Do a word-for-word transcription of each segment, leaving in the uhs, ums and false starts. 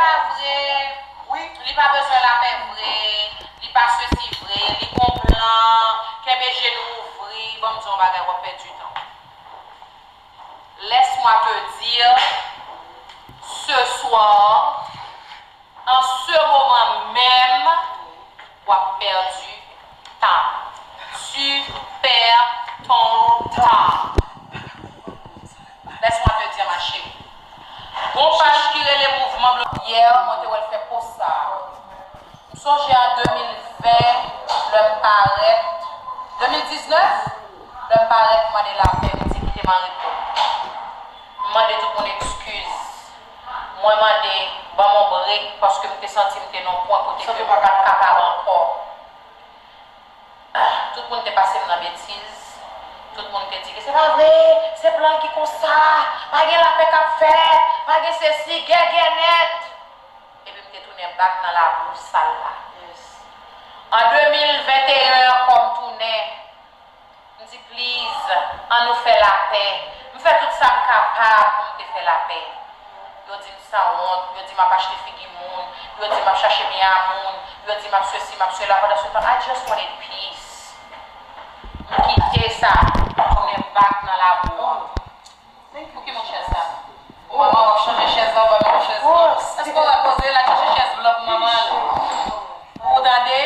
pa vre, wi, li pa bezwen lapè vre, li pa sesi vre, li gon plan, kenbe je nou ouvri, ban m di w yon bagay, w ap pèdi tan. Laisse-moi te dire, ce soir, en ce moment même, w ap pèdi tan. Tu perds ton temps. Laisse-moi te dire, ma chérie. Gon paj ki rele Mouvman Blan. Yè, mwen te wè l fè post sa. M sonje an de mil ven, lè m parèt, de mil diznèf, lè m parèt, m mande lapè, m di kite m an repo. M mande tout moun ekskiz. Mwen mande, ban m yon break, paske m te santi m te nan yon pwen kote ke m pa t kapab ankò. Tout moun te pase m nan betiz. Tout moun te di ke se pa vre, se plan ki konsa, pa gen lapè k ap fèt, pa gen sesi, gè, gè nèt. Epi m te tounen back nan labou sal la. An de mil venteyen ankò, m tounen. M di, please, ann nou fè lapè. M fè tout sa m kapab pou m te fè lapè. Yo di m sanwont, yo di m ap achte figi moun, yo di m ap chache men a moun, yo di m ap sesi, m ap sela. Pandan se tan, I just wanted peace. M kite sa, m tounen back nan labou an. Pou ki moun chèz sa? Manman, w ap chanje chèz la, w ap mete chèz blan. Èske w wè koze l al chache chèz blan pou manman l? Ou tande?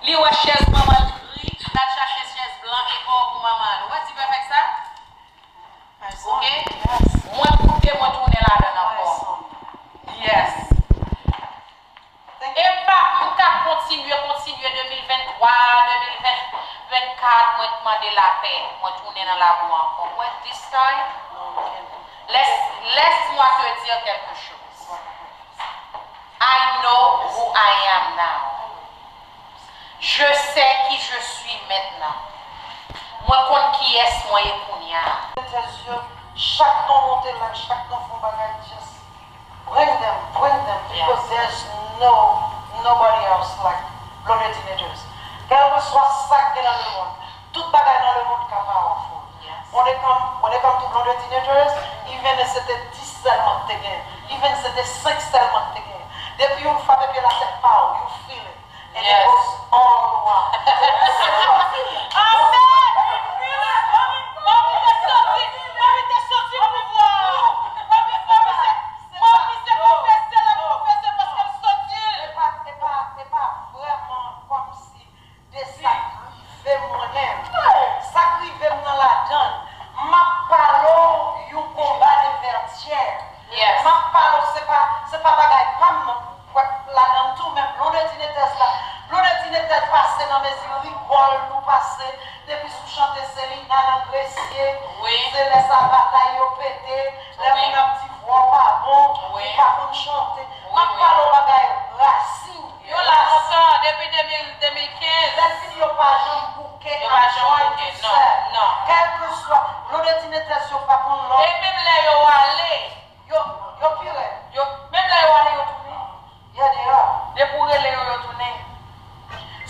Li wè chèz manman l gri, l al chache chèz blan e or pou manman l. Ou wè ti pèfèk sa? Ok? Mwen koute, mwen tounen ladan l ankò. Yes. E m pa, m ka kontinye, kontinye de mil venntwa, de mil ven, vennkat, mwen mande lapè, mwen tounen nan labou ankò. But this time, laisse, laisse-moi te dire quelque chose. I know who I am now. Je sais qui je suis maintenant. Mwen konn kiyès mwen ye kounye a. Chak tan w monte la, chak tan w fè yon bagay, just bring them, bring them, because there's no, nobody else like Blondedy Knetters. Kèlkeswa sa k gen nan lemonn, tout bagay nan lemonn ka powerful. When it come, when it come to Blondedy Knetters, even if se te dis sèlman k te gen, even if se te senk sèlman k te gen, depi youn frape pye l atè, pow, you feel it. And it goes all the while. Amen! Mami te soti, mami te soti pouvwa. Mami, mami se, mami se konfese, l ap konfese paske l soti. E pa, e pa, e pa vrèman kòmsi de sa k rive mwen menm. Sa k rive m nan ladan l. M ap pale w yon konba de Vètyè. M ap pale w, se pa, se pa bagay pa m nan. Kwè ladan l tou, men Blondedy Knetters la. Blondedy Knetters pase nan mezi rigòl nou pase. Depi sou chante Selina nan Gresye, se lè sa batay yo pete, lè moun ap di vwa w pa bon, ou pa konn chante. M ap pale w bagay rasin. Yo la lontan, depi de mil, de mil kenz. Lè fini yo pa janm bouke. Yo pa janm bouke, non, non. Kèlkeswa, Blondedy Knetters yo pa konn lòt. E menm lè yo ale. Yo, yo pi rèd. Yo, menm lè yo ale, yo tounen. Yo deyò. Depi w rele yo, yo tounen.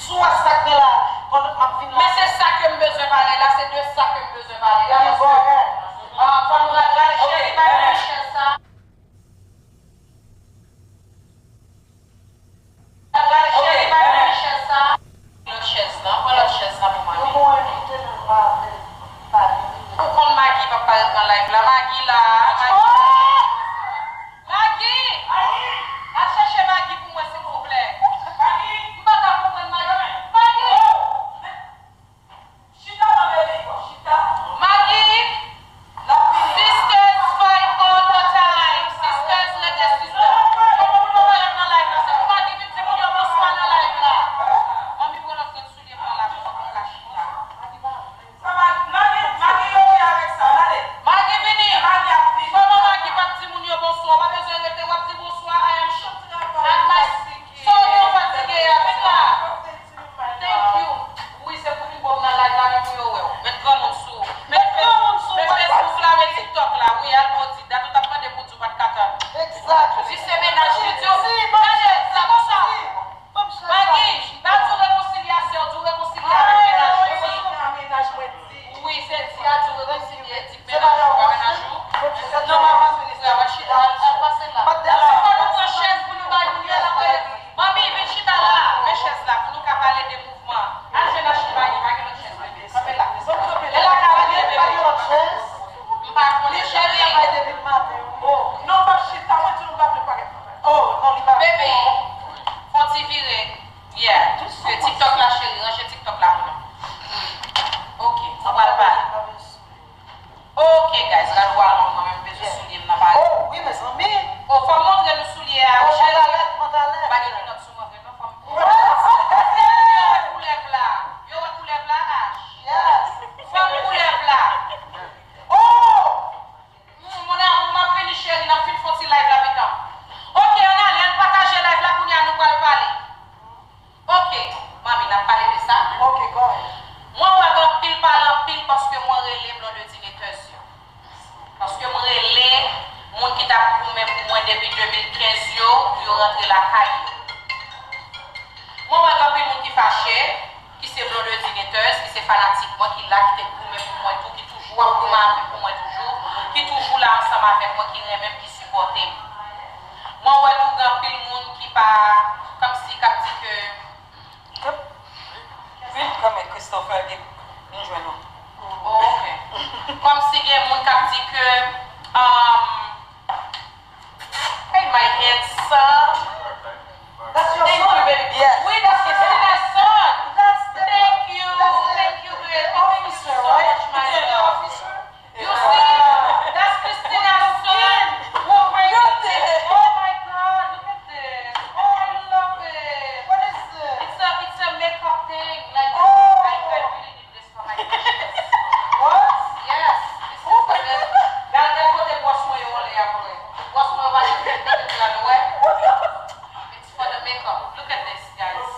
Si w wè sa k gen la, pandan m ap vin la. Men se sa ke m bezwen pale la, se de sa ke m bezwen pale la, paske, ah, fò nou rale, rale, cheri, pa gen depi de mil kenz yo pou yo rantre lakay yo. Mwen wè gen anpil moun ki fache, ki se Blondedy Gators, ki se fanatik mwen, ki la, ki te goumen pou mwen tou, ki toujou ap goumen avè pou mwen toujou, ki toujou la ansanm avèk mwen, ki renmen m, ki sipòte m. Mwen wè tou gen anpil moun ki pa, kòmsi k ap di ke Vin kanmenm, Christopher vin, vin jwenn ou. Oh, ok. Kòmsi gen moun k ap di ke, um, hey, my handsome. That's your son? Thank you, baby. Yes. Oui, that's Christina's son. That's the, thank you. That's the, thank you, baby. Thank you so much, my love. You see, that's Christina's son who bring it. Oh my God, look at this. Oh, I love it. What is this? It's a, it's a makeup thing. Like, I, I really need this for my lashes. What? Yes. This is for the, gade, gade kote bwòs mwen yo anlè a vre. Bwòs mwen yo pa gen kote pou al wè. It's for the makeup. Look at this, guys.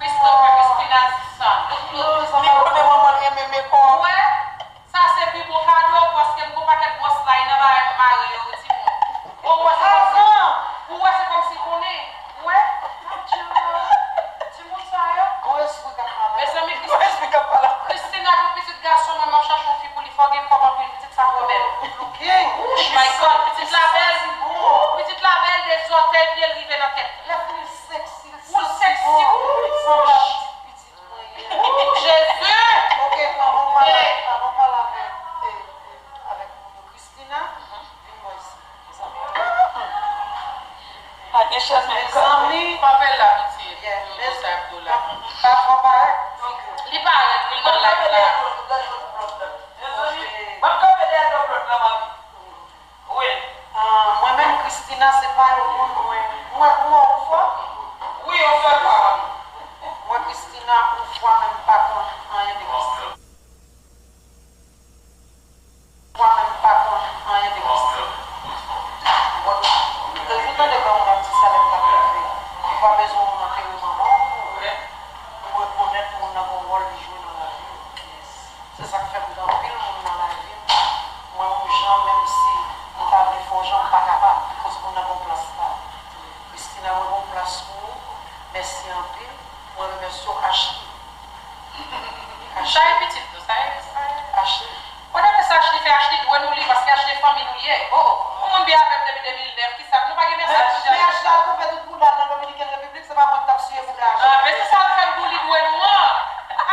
Christopher, Christina's son. Look, look. Li konnen manman l renmen makeup. Wè? Sa se pi bon kado, paske m gon pakèt bwòs la, nan bagay mare yo, timoun. Bon, ou wè se kòmsi, ou wè se kòmsi konnen, ou wè? Timoun sa yo. Mezanmi, Christina, Christina gen pitit gason, mwen, m ap chache yon fi pou li, fò gen kòb anpil, pitit sa twò bèl. Good looking. Oh my God, pitit la bèl. Pitit la bèl de zòtèy pye l rive nan tèt. Lè pou li sexy, li sexy. Ooh, Jezi! Ok, avan w pale, avan w pale avèk, eh, eh, avèk moun yo, Christina, vin bò isi. Pa gen chèz menm. Mezanmi. Pa fè l la, pitit. Yeah, pou yo sa do la. Pa twò parèt. Li parèt, wi, nan live la. Mezanmi, m ap kanpe dèyè dòblòt la, mami. Wi. Ah, mwen menm, Christina, se pa yon moun mwen. Mwen, mwen, yon fwa. Wi, yon sèl fwa. Mwen, Christina, yon fwa, men m pa konn anyen de Christina. Mwen, men m pa konn anyen de Christina. Bon, m toujou tande granmoun ap di sa lè m t ap leve. Ou pa bezwen moun antere manman w pou ou rekonèt moun nan gon wòl li jwe nan lavi w. Se sa k fè m gen anpil moun nan lavi m. Mwen, yon jan, menm si m ta vle fè yon jan, m pa kapab, akoz moun nan gon plas pa l. Christina, mwen gon plas pou ou. Mèsi anpil. Mwen remèsye w, Ashley. Sa e pitit nou, sa e, sa e. Ashley. Mwen ta fè sa Ashley fè, Ashley dwe nou li, paske Ashley fanmi nou ye. Oh, oh. Yon moun byen avè m depi de mil nèf, kisa, nou pa gen mèsi pou Ashley. Men Ashley al koupe tout bouda l nan Dominikèn Repiblik. Se pa mwen k t ap siye bouda a. Ah, men se sa l fè l pou li dwe nou an.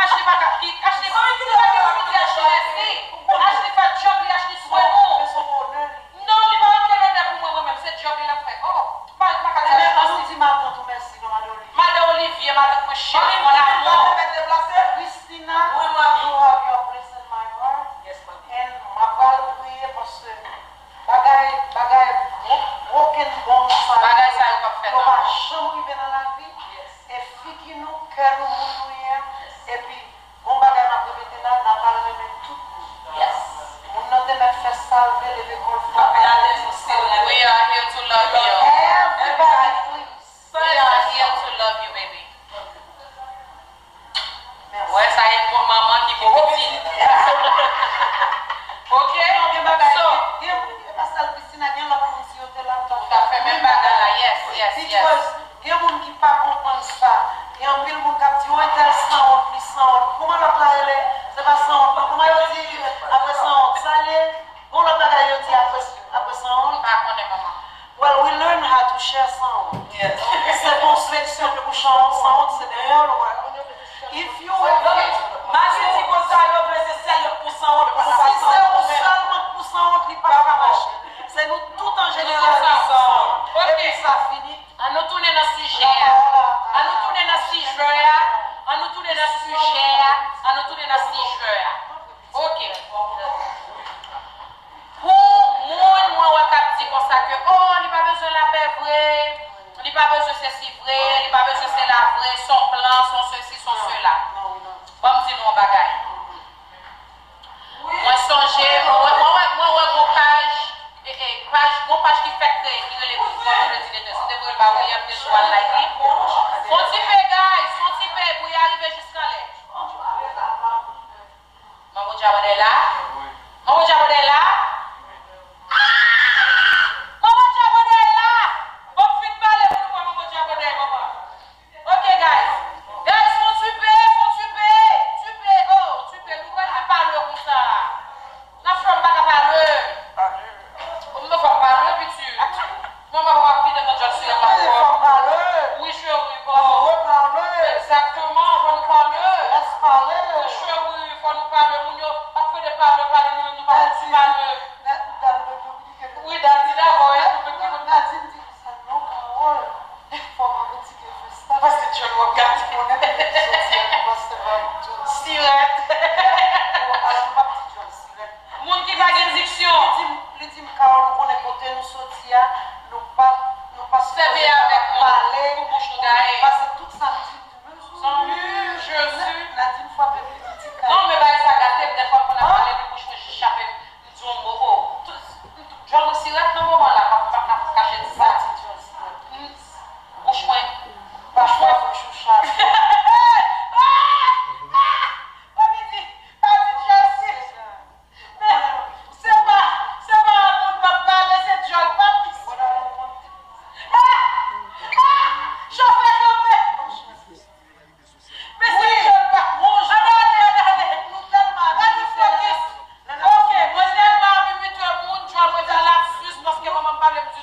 Ashley pa ka, ki, Ashley, li pa gen pou li di Ashley mèsi. Ashley fè djòb li, Ashley swen nou. Non, li pa okenn onè pou mwen, mwen menm. Se djòb li l ap fè. Oh, m pa, m pa ka di Ashley mèsi. Ann nou di matant ou mèsi, non, madan Olivier. Madan Olivier, matant mwen cheri, mon amour. Christina, you have your place in my heart. And mwen pral priye paske Bagay, bagay bro-, broken bone sa yo, bagay sa yo p ap fèt ankò. Yo pa janm rive nan lavi. Yes. E figi nou, kè nou, moun nou ye a. Yes. Epi, gon bagay m ap repete la, n ap al renmen tout moun. Yes. Moun nan te mèt fè sa l vle, leve kò l fò. Anpil atann, still renmen. We are here to love you. Everybody, please. We are here to love you, baby. Wè, sa e bon manman ki bon pitit. Ok? Non, gen bagay, so, gen, gen, e pa sèl Christina, gen lòt moun, si yo te la, yo t ap fè menm bagay la. Yes, yes, yes. Because gen moun ki pa konprann sa. Gen anpil moun k ap di, "O, entèl sanwont, li sanwont." Kòman lòt la rele? Se pa sanwont, non. Kòman yo di apre sanwont? Sa ye? Gon lòt bagay yo di apre, apre sanwont? M pa konnen, manman. Well, we learn how to share sanwont. Yes. Se pa yon seleksyon pou sanwont, sanwont se de wòl, wè. If you have... Mami di konsa, yo vle se sèl yo pou sanwont, pou nou pa sanwont. Si se ou sèlman k pou sanwont, li pa ka mache. Se nou tout an jeneral ki sanwont. Ok. Epi sa fini. Ann nou tounen nan sijè a. Ann nou tounen nan sijè a. Ann nou tounen nan sijè a. Ann nou tounen nan sijè a. Ok. Pou moun, mwen wè k ap di konsa ke, oh, li pa bezwen lapè vre, li pa bezwen sesi vre, li pa bezwen sela vre, s on plan, s on sesi, s on sela. Ban m di nou yon bagay. Mwen sonje, mwen wè, mwen wè, mwen wè gon paj, e, e, paj, gon paj ki fèk kreye, ki rele Mouvman Vendredi de Tè. Si w te voye l ba mwen yè, m te sou al like li. Fon ti pe, guys, fon ti pe, bri a rive jiskanlè. Manbo Djabodè la? Manbo Djabodè la? Ah! Manbo Djabodè la?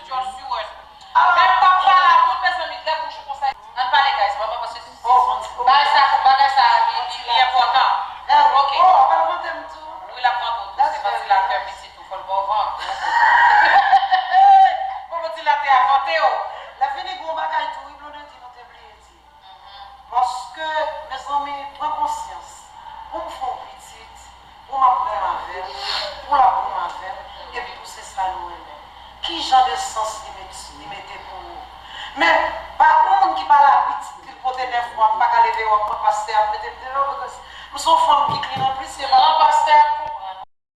George Stewart. Menm pap pale a moun, mezanmi, lè pou jou konsa. Ann pale, guys, mwen pa panse bagay sa, bagay sa li, li, li enpòtan. Ok. Wi, l ap vante w tou, se ventilatè pitit ou, fò l ba w van. Bon, ventilatè a vante w. Lè fini, gon bagay tou, wi, Blondedy, nou te bliye di. Paske, mezanmi, pran konsyans. Pou m fè yon pitit, pou m ap menm avè l, pou l ap menm avè m, epi pou se sa nou renmen. Ki jan de sans li met, li mete pou ou? Men, pa yon moun ki pa la pitit, li pote nèf mwa, pa ka leve, w ap pran pastè ap mete m deyò, because m se yon fanm ki clean anplis, se pa